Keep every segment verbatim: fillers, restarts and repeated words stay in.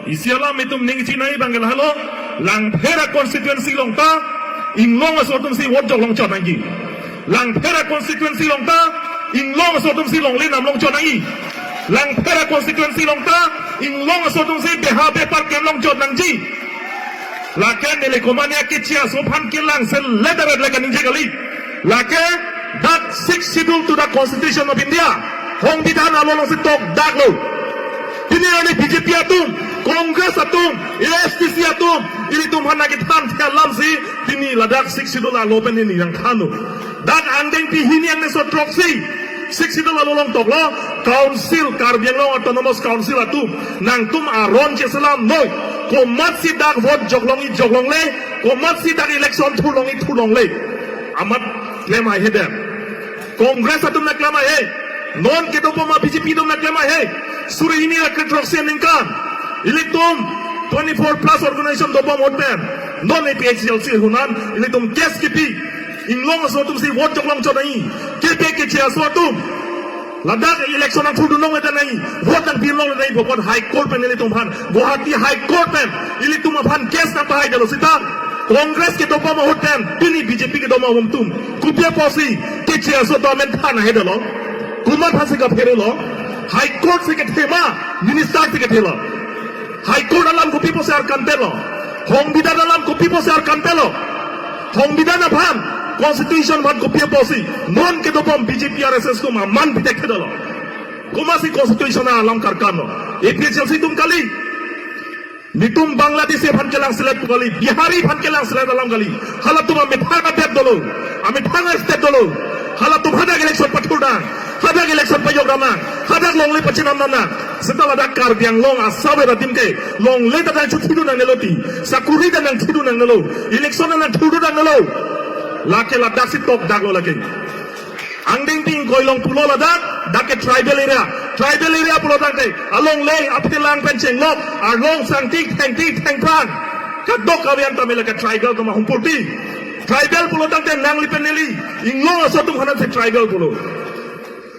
Isi alam itum ning chinai abang ke lahelo, Langpher a constituency along ta Inglong aso atum si vote jok longchot nangji. Langpher a constituency along ta Inglong aso atum si longle nam longchot nangji. Langpher a constituency along ta Inglong aso atum si beha bepar klem longchot nangji. Lake neli komatne keche aso aphan kelang se letter le kaningje kali. Lake dak Sixth Schedule to the Constitution of India, Songbidhan along si tokdaklo. Pini arni B J P atum, Congress atum, A S D C atum, ilitum aphan nangkethan alam si pini ladak Sixth Schedule alo pen neli nangthanlo. Dak angdengpi hini angdengso throksi Sixth Schedule alo along toklo, Council, Karbi Anglong Autonomous Council atum, nangtum aron cheselam noi. Komatsi dak vote jok longji jok longle, komatsi dak election thur longji thur longle. Amat klem haihe det. Congress atum nangklem haihe. Non kedobom a B J P atum nangklem haihe. Suri hini ra kre throksi aningkan ilitum twenty-four plus organization dobom ahut pen non A P H L C ahut an ilitum case kipi. Inglong aso atum si vote jok longchot nangji. Kepe keche aso atum, ladak election nangthurdun longle nangji, vote nangpi longle nangji pu apot High Court pen ilitum aphan, Guwahati High Court pen ilitum aphan case nangpahaidetlo seta, Congress kedobom ahut pen pini B J P kedobom atum, kopi apotsi keche aso atum amen than haidetlo? Komat aphansi kapherelo? High Court si kethe ma, minister si kethelo? High Court alam kopi apotsi arkan telo? Songbidhan alam kopi apotsi arkan telo? Songbidhan aphan, Constitution aphan kopi apotsi non kedobom B J P R S S atum aman pitek thedetlo? Komatsi Constitution alam karkanlo? A P H L C atum kali. Netum Bangladeshi aphan kelang selet kali, Bihari aphan kelang selet alam kali. Halatum amethang a-state dolo, amethang a-state dolo. Halatum hadak election pathurdam, hadak election pajokdam nang, hadak longle pachinam nang. Seta ladak Karbi Anglong asap adim ke longle ta nangchithidun nangnelo ti, sakuri ta nangthidun nangnelo, election nangthurdun nangnelo. Lake ladaksi tokdaklo lake. Angdengpi ingkoi along pulo ladak, dak ke tribal area. Tribal area pulo tangte alongle aphelang pen chenglok, arlong sangtik thengtik thengphrang, kadokave an tame lake tribal atum ahum purti. Tribal pulo tangte nangli pen neli, Inglong aso atum aphan si tribal pulo.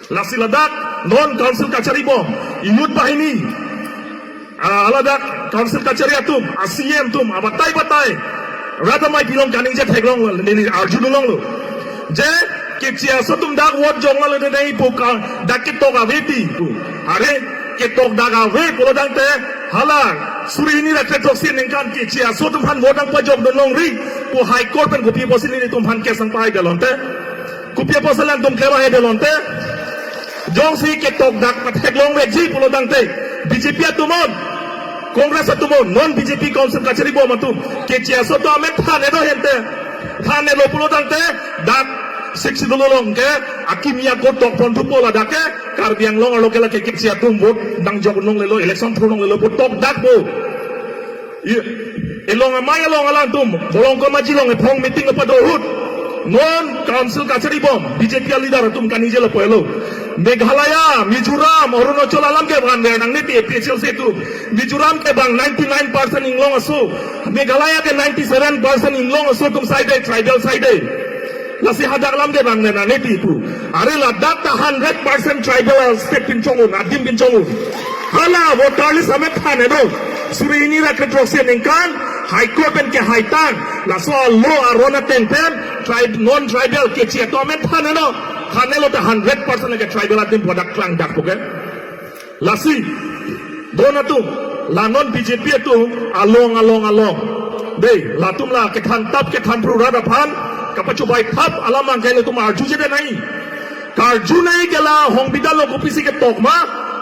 Lasi ladak non council kachari bom, youth banghini, ah, ladak council kachari atum, a C E M atum, abatai batai rat amei pilong kaningje theklong, neli arjudun longlo. Je keche aso atum dak vote jok longle nangji pu ka, dak ketok ave ti pu. Are ketok dak ave pulo tangte, hala suri hini ra kre throksi aningkan keche aso atum aphan vote nangpajokdun longri pu High Court pen kopi apotsi nelitum aphan case nangpahaidetlo ante? Kopi apotsi alangtum klem haihe detlo ante? Jongsi ketok dak patheklong vekji pulo tangte, B J P atum non, Congress atum non, non B J P council kachari bom atum, keche aso atum amen than-etlo hente. Than-etlo pulo tangte, dak Sixth Schedule along ke akimi ako tokpon thupo, ladak ke Karbi Anglong arlo ke lake keche atum vote nangjok longlelo, election thur longlelo pu tokdakpo. I-, elong amei along alangtum, Bolongkom Aji along ephong meeting kepadon ahut, non council kachari bom, B J P a-leader atum kaningje lapu helo. Meghalaya, Mizoram, Arunachal alam ke vanver nangne ti A P H L C atum. Mizoram ke bang ninety-nine percent Inglong aso, Meghalaya ke ninety-seven percent Inglong aso atum saide, tribal saide. Lasi hadak alam ke bang nena neti pu. Are ladak ta hundred percent tribal state pinchong un, adim pinchong un. Hala voter list amen than-etlo. Suri hini ra kre throksi aningkan High Court pen kehaitang, laso alo aron ateng pen tribe, non tribal keche atum amen than-etlo. Than-etlo ta hundred percent ke tribal adim pu dak klangdakpo ke. Lasi, don atum, la non B J P atum along along along. Dei, latum la kethan tap kethan phru rat aphan kapachobei tap alam abang ke latum arjujedet nangji. Karju nangji ke la Songbidhan along kopisi ketok ma,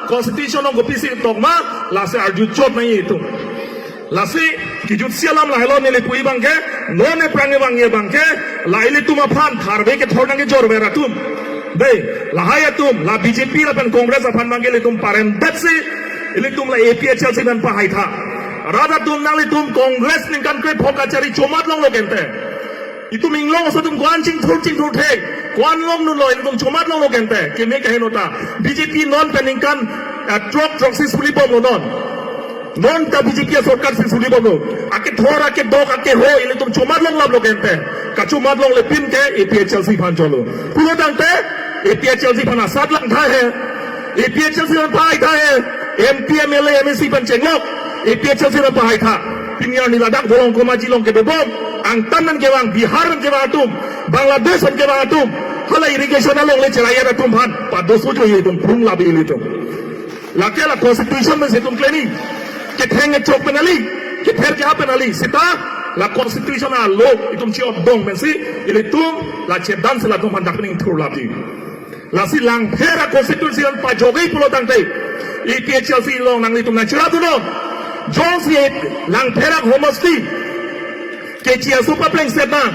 Constitution along kopisi ketok ma, lasi arjuchot nangji itum. Lasi kejutsi alam lahelo, neli pu abang ke, non aphrang abang ye abang ke, la ilitum aphan tharve kethor nangkejor ver atum. Dei, lahai atum, la B J P lapen Congress aphan abang ke ilitum paremdetsi, ilitum la A P H L C aphan pahaitha. Rat atum, nanglitum Congress ningkan krepho kachari chomat longlo kente. Itum Inglong aso atum ko-an chingthur chingthur thek, ko-an longdunlo, ilitum chomat longlo kente. Keme kaheno ta, B J P non pen ningkan, eh, throk throksi suli bomlo non. Non ta B J P asorkar si suli bomlo. Akethor, akedok, akeho ilitum chomat longlaplo kente. Kachomat longle pin ke A P H L C aphan cholo. Pulo tangte A P H L C aphan asat langtha he. A P H L C aphan pahaitha he. M P, M L A, M A C aphan chenglok. APHLC nangpahai tha. Pini arni ladak Volongkom aji along kedobom, angtan pen kevang, Bihar pen kevang atum, Bangladesh pen kevang atum, hala irrigation alongle cheraiyat atum aphan padoso jo itum, prung labi itum. Lake la constitution pensi itum klemji. Ketheng kechok pen kali, kether keha pen kali. Seta la constitution alo itum chiop dong pensi ilitum la chedan si latum aphan dak ning thur labi. Lasi Langpher a constituency an pajok-i pulo tangte, APHLC along nanglitum nangcherap dunnon. Jongsi Langpher a homosti kechi aso paplengset nang,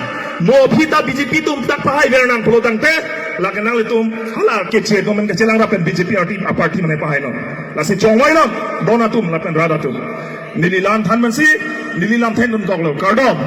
mo aphi ta BJP atum dak pahai ver nang pulo tangte, lake nanglitum hala kechi atum kachelang ra pen BJP party, a party mane pahainon. Lasi chongvainon, don atum lapen rat atum. Neli lam than pensi, neli lam than dun toklo. Kardom.